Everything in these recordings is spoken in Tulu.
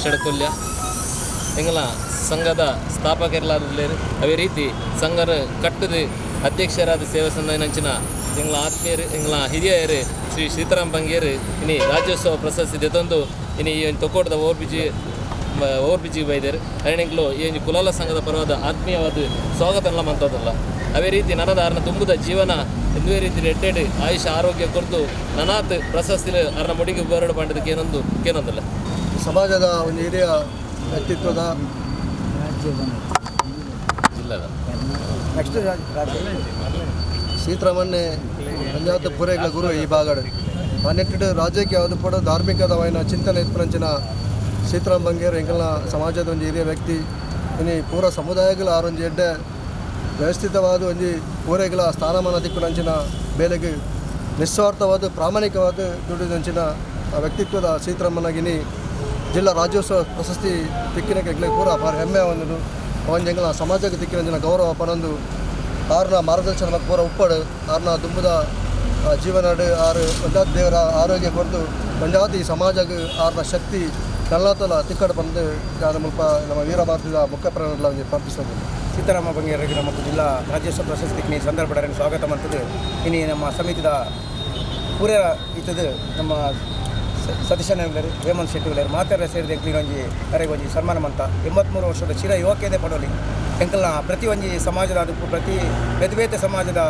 ಸತೀಶ್ ಎಡಕೊಲ್ಯ ಎಂಗಲ ಸಂಘದ ಸ್ಥಾಪಕರ್ಲಾದುಲ್ಲೆರ್. ಅವೇ ರೀತಿ ಸಂಘದ ಕಟ್ಟದ ಅಧ್ಯಕ್ಷರಾದ ಸೇವಾ ಸಂದಾಯನಂಚಿನ ಎಂಗ್ಲ ಆತ್ಮೀಯರು, ಎಂಗ್ಲ ಹಿರಿಯರು ಶ್ರೀ ಸೀತಾರಾಮ್ ಬಂಗೇರು ಇನಿ ರಾಜ್ಯೋತ್ಸವ ಪ್ರಶಸ್ತಿ ದೆತೊಂದು ಇನಿ ಈ ಒಂಜಿ ತೊಕ್ಕೋಟದ ಓವರ್ ಬ್ರಿಡ್ಜ್ ಬೈದೆರ್. ಅರೆನೆಂಕ್ಲು ಈ ಒಂಜಿ ಕುಲಾಲ ಸಂಘದ ಪರವಾದ ಆತ್ಮೀಯವಾದ ಸ್ವಾಗತನ್ಲ ಮಂತೋದಲ್ಲ. ಅವೇ ರೀತಿ ನನದ ಅರ್ನ ತುಂಬುದ ಜೀವನ ಎಂದುವೇ ರೀತಿ ಎಡ್ಡೆಡ್ ಆಯುಷ ಆರೋಗ್ಯ ಕೊರ್ದು ನನಾತ್ ಪ್ರಶಸ್ತಿ ಅರ್ನ ಮುಡಿಗೆ ಬರಡು ಪಂಡದ ಕೇನೊಂದು ಕೇನೊಂದಿಲ್ಲ. ಸಮಾಜದ ಒಂದು ಹಿರಿಯ ವ್ಯಕ್ತಿತ್ವದ ಜಿಲ್ಲದ ನೆಕ್ಸ್ಟ್ ಸೀತಾರಾಮನ್ನೇ ಪಂಜಾತ್ ಪೂರೈಗಳ ಗುರು ಈ ಭಾಗಡು. ಆ ನೆಟ್ಟಿಡು ರಾಜ್ಯಕ್ಕೆ ಯಾವುದು ಪಡ ಧಾರ್ಮಿಕದವಾಯಿನ ಚಿಂತನೆ ಇತ್ಪನಂಚಿನ ಸೀತಾರಾಮ್ ಬಂಗೇರು ಎಂಕಲ್ನ ಸಮಾಜದ ಒಂದು ಹಿರಿಯ ವ್ಯಕ್ತಿ. ಇನಿ ಪೂರ ಸಮುದಾಯಗಳ ಆರೊಂಜಿ ಎಡ್ಡೆ ವ್ಯವಸ್ಥಿತವಾದ ಒಂಜಿ ಪೂರೈಗಳ ಸ್ಥಾನಮಾನ ದಿಕ್ಕುನಂಚಿನ ಬೇಲೆಗೆ ನಿಸ್ವಾರ್ಥವಾದ ಪ್ರಾಮಾಣಿಕವಾದ ದುಡಿದಂಚಿನ ವ್ಯಕ್ತಿತ್ವದ ಸೀತಾರಾಮನಾಗಿನಿ ಜಿಲ್ಲಾ ರಾಜ್ಯೋತ್ಸವ ಪ್ರಶಸ್ತಿ ತಿಕ್ಕಿನ ಎಂಕ್ಲೆಗ್ ಪೂರ ಭಾರಿ ಹೆಮ್ಮೆ ಒಂದು ಒಂಜಿ ಎಂಕಲ್ನ ಸಮಾಜಕ್ಕೆ ತಿಕ್ಕಿನಂಚಿನ ಗೌರವ ಪನೊಂದು ಆರ್ನ ಮಾರ್ಗದರ್ಶನ ಪೂರ ಉಪ್ಪಡು ಆರ್ನ ದುಂಬುದ ಜೀವನಡು ಆರು ಒಂಜಾತ್ ದೇವರ ಆರೋಗ್ಯ ಕೊರ್ದು ಒಂಜಾತ್ ಈ ಸಮಾಜಕ್ಕೆ ಆರ್ನ ಶಕ್ತಿ ನಲ್ಲಾತಲ ತಿಕ್ಕಡು ಬಂದು ಯಾನ ಮುಲ್ಪ ನಮ್ಮ ವೀರಭಾರತಿದ ಮುಖ್ಯ ಪ್ರಾಣಗಳ ಒಂಜಿ ಪ್ರಾರ್ಥಿಸೋದು. ಸೀತಾರಾಮ ಬಂಗೇರಿಗೆ ನಮ್ಮ ಜಿಲ್ಲಾ ರಾಜ್ಯೋತ್ಸವ ಪ್ರಶಸ್ತಿ ಈ ಸಂದರ್ಭದಲ್ಲಿ ಸ್ವಾಗತ ಮಾಡ್ತದೆ. ಇನಿ ನಮ್ಮ ಸಮಿತಿದ ಪೂರ ಇತ್ತದು ನಮ್ಮ ಸತೀಶನ ಹೇಮಂತ್ ಶೆಟ್ಟಿ ಉಳ್ಳೇರು ಮಾತೆಲ್ಲ ಸೇರಿದ ಎಂಕ್ಲಿನ ಒಂಜಿ ಅರೆಗ್ ಒಂಜಿ ಸನ್ಮಾನ ಮಂತ. 83 ವರ್ಷದ ಚಿರ ಯುವಕೇದೆ ಪಡೋಲಿ. ಎಂಕಲ್ನ ಪ್ರತಿ ಒಂಜಿ ಸಮಾಜದ ಅದಕ್ಕೂ ಪ್ರತಿ ಬೇತೆ ಬೇತೆ ಸಮಾಜದ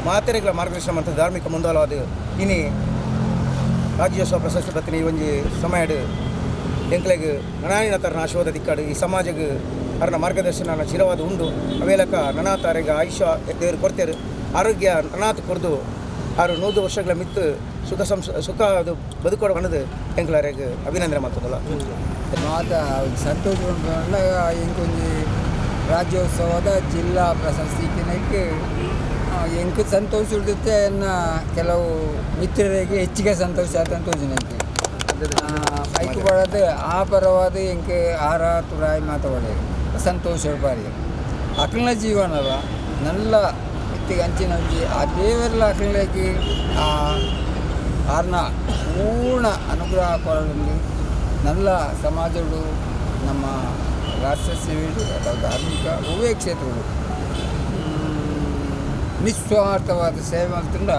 ಮಾತೆರೆಗಳ ಮಾರ್ಗದರ್ಶನ ಮಂತ ಧಾರ್ಮಿಕ ಮುಂದಾಲವಾದ ಇನಿ ರಾಜ್ಯೋತ್ಸವ ಪ್ರಶಸ್ತಿ ಬತ್ತಿನ ಈ ಒಂಜಿ ಸಮಯಡ್ ಎಂಕ್ಲೆಗ್ ನನಾನಿನ ತರನ ಆಶೀರ್ವಾದ ದಿಕ್ಕಾಡು ಈ ಸಮಾಜಗ್ ಅರ್ನ ಮಾರ್ಗದರ್ಶನ ಚಿರವಾದ ಉಂಡು. ಅವೇಲಕ ನನಾತ ಅರೆಗ ಆಯುಷ್ಯ ದೇವರು ಕೊಡ್ತೇರು, ಆರೋಗ್ಯ ನನಾತ್ ಕೊರ್ದು ಆರು 100 ವರ್ಷಗಳ ಮಿತ್ತು ಸುಖ ಸುಖ ಅದು ಬದುಕೋಡು ಅನ್ನೋದು ಎಂಕ್ಲರೆಗ್ ಅಭಿನಂದನೆ ಮಾಡ್ತದಲ್ಲ. ಮಾತ ಸಂತೋಷ ಉಂಟು. ಎಂಕೊಂಜಿ ರಾಜ್ಯೋತ್ಸವದ ಜಿಲ್ಲಾ ಪ್ರಶಸ್ತಿ ಇಕ್ಕಿನಕ್ಕೆ ಎಂಕ್ ಸಂತೋಷ ಉಳಿದುತ್ತೆ. ಎನ್ನ ಕೆಲವು ಮಿತ್ರರಿಗೆ ಹೆಚ್ಚಿಗೆ ಸಂತೋಷ ಆತ ತೋಜಿನಂತೆ ಐಕು ಬಡದು ಆ ಪರವಾದ ಎಂಕ್ ಆರ ತುರಾಯಿ ಮಾತಾಡ ಸಂತೋಷ ಬಾರಿ. ಅಕಲ್ನ ಜೀವನದ ನಲ್ಲ ಇತ್ತಿಗೆ ಅಂಚಿನ ಒಂಜಿ ಆ ದೇವರ್ಲ ಅಕಲ್ಗೆ ಆ ಆರ್ನ ಪೂರ್ಣ ಅನುಗ್ರಹ ಕೊರಡು ನಲ್ಲ ಸಮಾಜಡು ನಮ್ಮ ರಾಷ್ಟ್ರ ಸೇವೆಡು ಅಥವಾ ಧಾರ್ಮಿಕ ಒವ್ವೇ ಕ್ಷೇತ್ರಗಳು ನಿಸ್ವಾರ್ಥವಾದ ಸೇವೆ ಮಲ್ತುಂಡ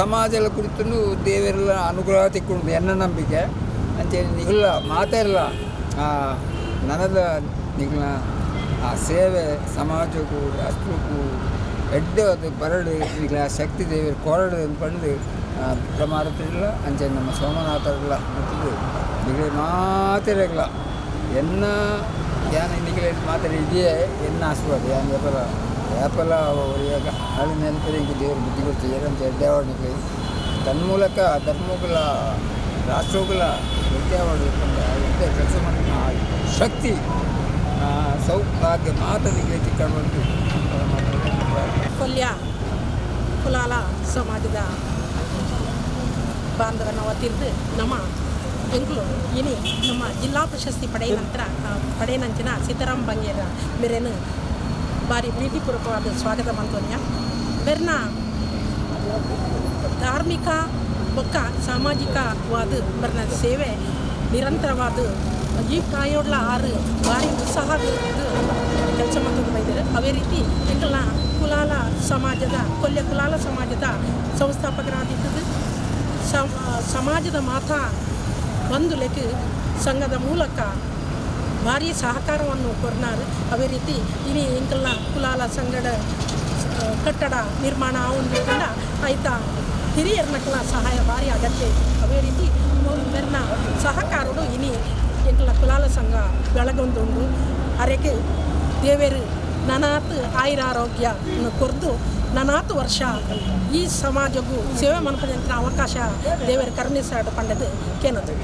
ಸಮಾಜದ ಕುರಿತು ದೇವರೆಲ್ಲ ಅನುಗ್ರಹ ತಿಕ್ಕೊಂಡು ಎನ್ನ ನಂಬಿಕೆ ಅಂತೇಳಿ ನಿಗುಲ ಮಾತೆಲ್ಲ ನನದ ನಿಗುಲ ಆ ಸೇವೆ ಸಮಾಜಕ್ಕೂ ರಾಷ್ಟ್ರಕ್ಕೂ ಎಡ್ಡೆ ಅದು ಬರಡು ನಿಗ್ಲ ಶಕ್ತಿ ದೇವರು ಕೊರಡು ಪಂಡು ಪ್ರಮಾರತಿಲ್ಲ ಅಂಚೆ ನಮ್ಮ ಸೋಮನಾಥರ್ಲ ಮತ್ತು ನಿಗಲೆ ಮಾತೆರೆಗ್ಲ ಎನ್ನ ಯಾನ ನಿಗಲೆ ಮಾತೆರೆ ಇದೆಯೇ ಎನ್ನ ಆಶೀರ್ವಾದ. ಯಾನ್ ಏಪಲ ಏಪಲ ಒರಿಯಾಗ ಹಾಳು ನೆನಪರೆ ಇಂಕ ದೇವರು ಬುದ್ಧಿ ಕೊಡ್ತೀರ ಅಂತ ಎಡ್ಡೆ ನಿಗಲೆ ತನ್ಮೂಲಕ ಧರ್ಮಗಳ ರಾಷ್ಟ್ರಗಳ ಎಡ್ಡೆ ಎಡ್ಡೆ ಕೆಲಸ ಮಾಡಿದ ಆ ಶಕ್ತಿ ಸೌಭಾಗ್ಯ ಮಾತ ನಿಗಲೆ ತಿಕ್ಕಂಡು. ಕೊಲ್ಯ ಕುಲಾಲ ಸಮಾಜದ ಬಾಂಧವನ ವತಿರ್ದು ನಮ್ಮ ಎಂಕ್ಲು ಇನಿ ನಮ್ಮ ಜಿಲ್ಲಾ ಪ್ರಶಸ್ತಿ ಪಡೆಯ ನಂತರ ಪಡೆಯನಂಚಿನ ಸೀತಾರಾಮ್ ಬಂಗೇರ ಮೇರೇನು ಭಾರಿ ಪ್ರೀತಿಪೂರ್ವಕವಾದ ಸ್ವಾಗತ ಮಂತೋನ್ಯ. ಬೆರ್ನ ಧಾರ್ಮಿಕ ಬೊಕ್ಕ ಸಾಮಾಜಿಕವಾದ ಬರ್ನ ಸೇವೆ ನಿರಂತರವಾದ ಈ ಪ್ರಾಯೋಡ್ಲ ಆರು ಭಾರಿ ಉತ್ಸಾಹ ಕೆಲಸ ಮಾಡ್ಕೊಂಡು ಬೈದಾರೆ. ಅದೇ ರೀತಿ ಎಂಕಲ್ನ ಕುಲಾಲ ಸಮಾಜದ ಕೊಲ್ಯ ಕುಲಾಲ ಸಮಾಜದ ಸಂಸ್ಥಾಪಕರಾದಿದ್ದದು ಸಮಾಜದ ಮಾತಾ ಒಂದು ಲೆಕ್ಕ ಸಂಘದ ಮೂಲಕ ಭಾರಿ ಸಹಕಾರವನ್ನು ಕೊರ್ನಾರು. ಅದೇ ರೀತಿ ಇನಿ ಎಂಕಲ್ನ ಕುಲಾಲ ಸಂಘದ ಕಟ್ಟಡ ನಿರ್ಮಾಣ ಆವೊಂದಿತ್ತಂಡ ಆಯ್ತಾ ಹಿರಿಯರ್ನಕ್ಲ ಸಹಾಯ ಭಾರಿ ಅಗತ್ಯ ಐತಿ. ಅದೇ ರೀತಿ ಮೆರ್ನ ಸಹಕಾರಡು ಇನಿ ಎಂಕಲ್ನ ಕುಲಾಲ ಸಂಘ ಬೆಳಗೊಂದುಂಡು. ಅರೆಗೆ ದೇವೇರು ನನಾತ್ ಆಯುರಾರೋಗ್ಯ ಕೊರ್ದು ನನಾತ್ ವರ್ಷ ಈ ಸಮಾಜಕ್ಕೂ ಸೇವೆ ಮನ್ಪದಂತ ಅವಕಾಶ ದೇವರು ಕರುಣಿಸಾಡು ಪಂಡದು ಕೇನದು.